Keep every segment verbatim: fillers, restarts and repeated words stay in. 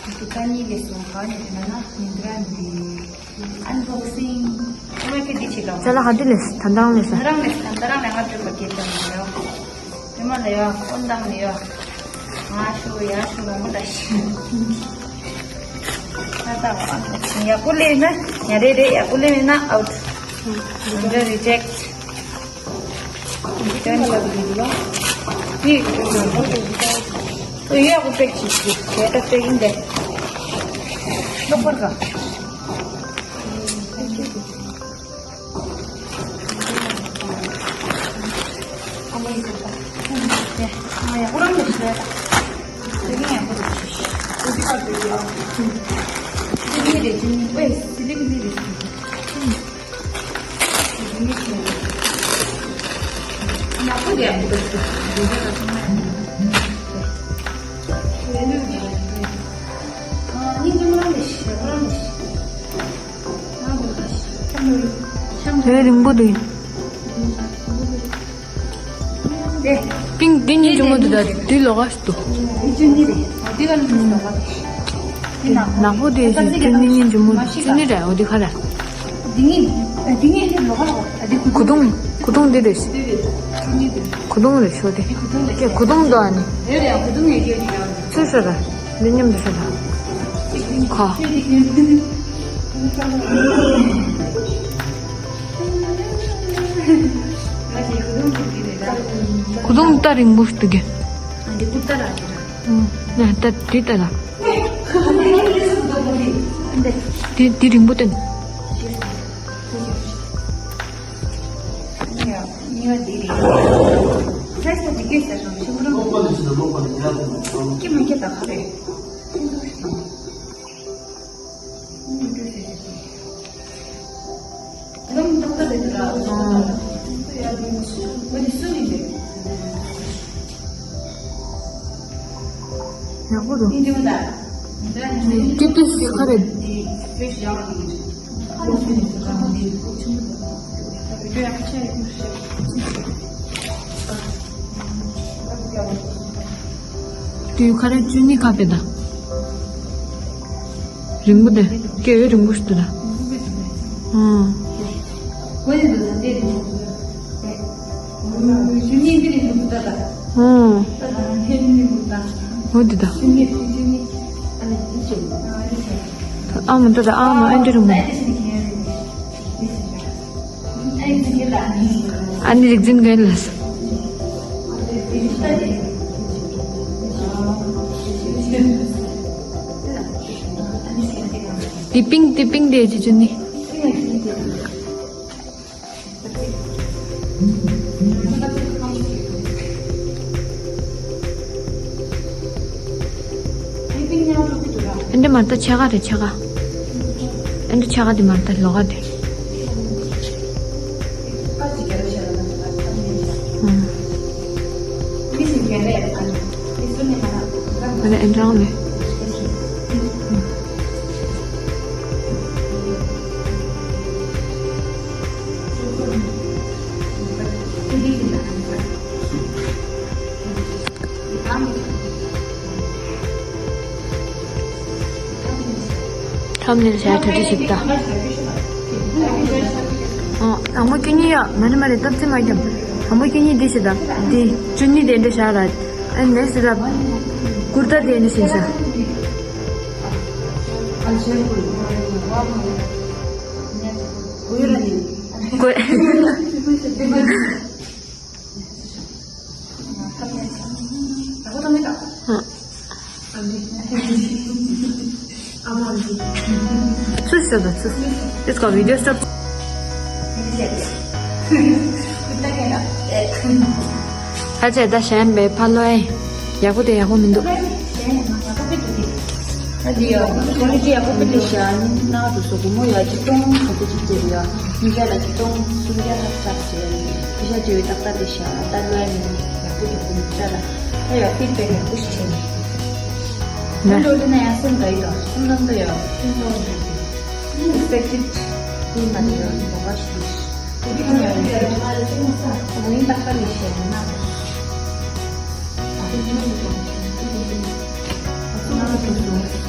ཀི་ཀ་ནི་ལས་སོང་ག་ནི་དེ་ན་ན་མིན་དྲ་ནི་དེ། ཨན་བོག་སིང་། ཨོ་མ་ཀི་འདི་ཆེ་ག་ཅ་ལག་ཧ་དི་ལས་ད་ད་རང་ལས་ད་ས། ད་རང་ལས་ད་ད་རང་ལས་ང་སྤྲོད་པ་སྐད་ཆ་མི་ཡོད། དེ་མ་ལ་ཡོད་ཀོན་དང་མི་ཡོད། ང་ཤོ་ཡ་ཤོ་ལ་མོ་ད་ཤི། ད་ད་ཡག་པོ་ལས་ན་ཉ་རེ་རེ་ཡག་པོ་ལས་མེད་ན་ཨའུཊ། འདི་རི་ཇེཀཊ། དེ་ཡག་པོ་པེག་ཅིག་ཅིག་དེ་ད་པེག་ཨིན་དེ། ལོག་པར་ག་དེ་རིང་པོ་འདུག་པིང་འདི་སྙིང་རྗེ་མོ་འདུག་ད་འདི་ལོགས་ཀ་ཞིག་འདུག་ནག་པོ་དེ་ཞིག་འདི་སྙིང་རྗེ་མོ་འདུག་ཅི་ནི་རེད་འོ་འདི་ག་རེད། གོས་ཐུང་གོས་ཐུང་འདི་རེད་ཞིག་གོས་ཐུང་རེད་ཤོ་དེ། ཀྱེ་གོས་ཐུང་འདུག་ཨ་ནི། ཚུར་ཤོ་ར། འདི་མཉམ་དུ་ཤོ་ར། ཁ། གོས་ཐུང་ད་རིང་པོ་ཞིག་འདུག་གི་ཨ་འདི་ཀུར་ཏ་ར་ཨ་ད་འདི་ད་ར། འདི་འདི་རིང་པོ་སྟོན། ཡག་པོ་འདུག་ཀི་ཏི་ག་རེ། དུས་ག་རེ་བཅུ་གཉིས་ཁ་པེ་ད། རིང་པོ་དེ། སྐད་ཡོད་རིང་པོ་ཞིག་འདུག་ད། ཨང་། ཨང་། འོ་འདི་ད། ཨ་མ་འདི་ད་ཨ་མ་ཨ་འདི་རིང་པོ། ཨ་ནི་རིག་འཛིན་གན་ལ། ཏི་པིང་ཏི་པིང་དེ་ཅི་ཅི་ནི། ཨ་འདི་མ་ལྟ་ཆ་ག་རེད་ཆ་ག་ཨ་འདི་ཆ་ག་འདི་མ་ལྟ་ལོ་ག་དེ། ཨ་ནི་ཨན་ཀྲང་ལེ། ཐམ་ནེལ་བྱ་ཐུ་ཏི་ཞིག་ད། ཨ་མོ་ཀི་ཉི་ཡ་མ་ནི་མ་རེད་སྟབས་ཚེ་མ་རྒྱབ། ཨ་མོ་ཀི་ཉི་འདི་ཞིག་ད། འདི་ཅུ་ནི་དེ་འདྲ་བྱ་ར། ཨ་ནེ་སི་ར། ཀུར་ཏ་དེ་འདྲ་ཞིག་བྱ། ཀོ། ཚུར་ཤོག་དང་ཚུར། It's called video stop. ཨ་ཅེ་ད་གཞན་པའི་ཕ་ལོ་ཨེ། ཡག་པོ་དེ་ཡག་པོ་མི་འདུག་ཨ་འདི་ཡ། ཁོ་རེ་ཅི་ཡག་པོ་དཔེ་ལེགས་ཤག་ཨ་ནི་ན་དུ་སོ་སྒོར་མོ་ཡ་ཆིག་སྟོང་ག་ཚོད་ཅིག་སྤྲད་ཡ། ཉིས་བརྒྱ་ལ་ཆིག་སྟོང་སུམ་བརྒྱ་ལྷག་ཙམ་སྤྲད་ཡ། ཁྱི་ཤ་ཅི་བའི་ཏག་ཏག་དེ་ཤག་ད་ལོ་ཡ་མི་ཡག་པོ་འདུག་གོ་མི་ཤ་ལ། ད་ཡ་ཕིཌ་བེག་ཡག་པོ་ཞིག་བྱས་ནས། ད་ལོ་ལི་ན་ཡ་སེམས་དགའ་ཡི་དང་སེམས་ནང་དུ་ཡ་སེམས་ནང་དུ་ཡ། ཨེག་སི་པེག་ཊེཌ་ཀུན་མ་དེ་ཡ་འདོགས་པ་ཞིག་རེད། དེ་ནས་ཡ་ཡིན་ས་རེད། ད་ལོ་ཡིན་ཏག་ཏག་ལས་བཤད་ན། ཨ་ཁུ་ཅི་ནས་ཡོད་ཀྱང་ཁྱིམ་གྱི་ཨ་ཁུ་ང་ཚོ་བཟོ་ཟེར་ད།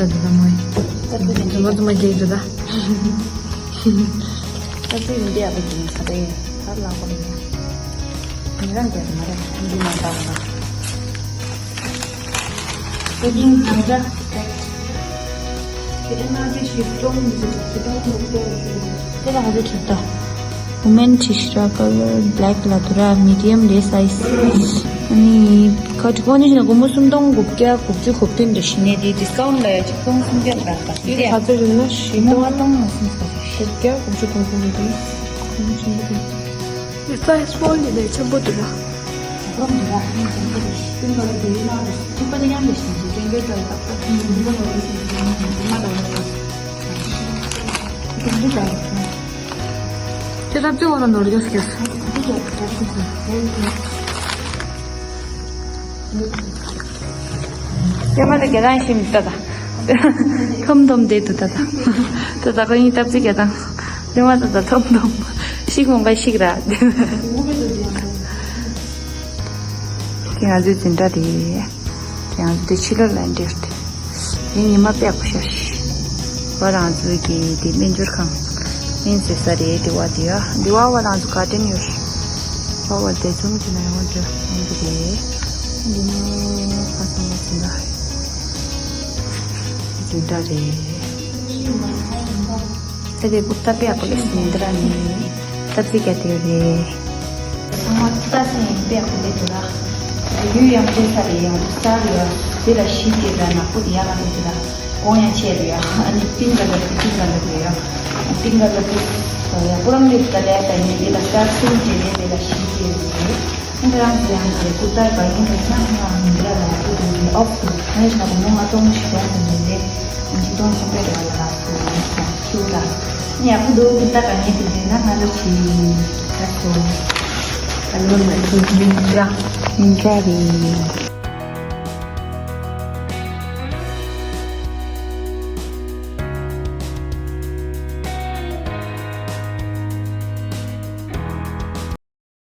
ད་འདི་ད་མོ་ཡིན། ད་འདི་འདི་མ་འདི་མ་རྒྱག་འདི་ད། ད་འདི་འདི་ཡག་པོ་འདི་ཡིན་ས་རེད། ད་ལག་པ་ལ་ཡིན། ཉེ་རང་རྒྱག་མ་རེད། འདི་མ་ད་ད། Packing དང་འདྲ། དེ་ན་དེ་ཞིག་སྟོང་ཞིག་སྟོང་ཞིག་སྟོང་། དེ་ལ་ཧ་ཅང་ཁྲིད་ད། Women T-shirt color black ལ་དུ་ར་medium རེད་size། ཨ་ནི་ཁ་ཁྲིད་ཁོ་ནི་ཞིག་ན་སྒོར་མོ་སུམ་སྟོང་དགུ་བརྒྱ་དགུ་བཅུ་གོ་བདུན་རེ་ཞིག་ནས་དེ་discount ལ་ཡ་ཆིག་སྟོང་སུམ་བརྒྱ་ལ་རག་པ་དེ་དེ་རེད། ག་ཚོད་རེད་ན་ཞིག་སྟོང་ལྔ་སྟོང་ལ་སུམ་ཅུ་རེད། དགུ་བརྒྱ་དགུ་བཅུ་གོ་བདུན་རེད། དེ་size small ཡིན་ནས་ཆེན་པོ་འདུག་ར། དེ་ལྟར་བརྩི་བ་ལ་ནོར་རྒྱུ་སྐྱེས། དེ་མ་དེ་དགེ་རང་ཤིང་ད་ད། ཐོམ་ཐོམ་དེ་དུ་ད་ད། ད་ད་ཁོ་ཡིན་སྟབས་ཚིག་ག་དང་། དེ་མ་ད་ད་ཐོམ་ཐོམ། ཤིག་མོ་འགའ་ཤིག་ར། དེ་ང་ཚོའི་འཛིན་གྲྭ་རེད། དེ་ང་ཚོ་དེ་ཕྱི་ལོགས་ལ་འདིར་དེ། དེ་ཉི་མ་དཔེ་ཡག་པོ་ཤར་ཤག་བ་རང་ཚོའི་གི་དེ་སྨན་སྦྱོར་ཁང་། སྨན་བཟོ་ས་རེད། དེ་བ་དེ་ཡ་དེ་བ་བ་རང་ཚོ་ག་དྲན་ཡོད། བ་བ་དེ་ཚོམ་གྱི་ན་ཡོང་འདྲ་ཡོང་གི་རེད། འདི་ནི་ཁ་སང་ལ་ཟིན་ད། འཛིན་གྲྭ་རེད། ད་དེ་ཀུར་ཏ་དཔེ་ཡག་པོ་ལེགས་སུ་ཡིན་འདི་ར་ནི། ད་ཚིག་རྒྱ་དེ་རེད། ཚང་མ་ཀུར་ཏ་སེ་ཡིན་དཔེ་ཡག་པོ་ལེགས་འདུག་ར། ཡུལ་ཡང་དཔེ་ས་རེད། ཡང་ཀུར་ཏ་རེད་ཡ། དེ་ལ་ཤི་དེ་ལ་ནག་པོ་དེ་ཡག་ག་རེད་དེ་ལ། གོང་ཡང་ཆེ་རེད་ཡ། ཨ་ནི་པིང་ག་ལ་དེ་པིང་ག་ལ་དེ་ཡ། པིང་ག་ལ་དེ་ཡ་ཀུ་རང་ལེབ་ཀ་ལ་ཡ་ད་ནི་དེ་ལ་ཀར་སུམ་དེ་རེད། དེ་ལ་ཤི་དེ་རེད། ཁྱེད་རང་ཚོ་ཡང་དེ་ཀུར་ཏ་ག་ཡིན་རེད་ན་ང་མི་ལ་ལ་ཀུར་ཏ་ཡིན་ཨོ་ཁུ་ཨ་ནི་ཞག་མོ་ང་གཏོང་ཞིག་གཏོང་དུ་མི་རེད། ང་ཅི་གཏོང་ཆོག་པའི་རེད་ལ་ལ་སུ་ཁྱུ་ལ་ནི་ཡག་པོ་འདུག་ཀུར་ཏ་ག་ངས་དེ་རེད་ན་ང་ལ་ཅི་ལ་སོ་ཨ་ལོ་ལ་ཀུར་ཏ་ཡིན་འདྲ་ཡིན་འདྲ་རེད།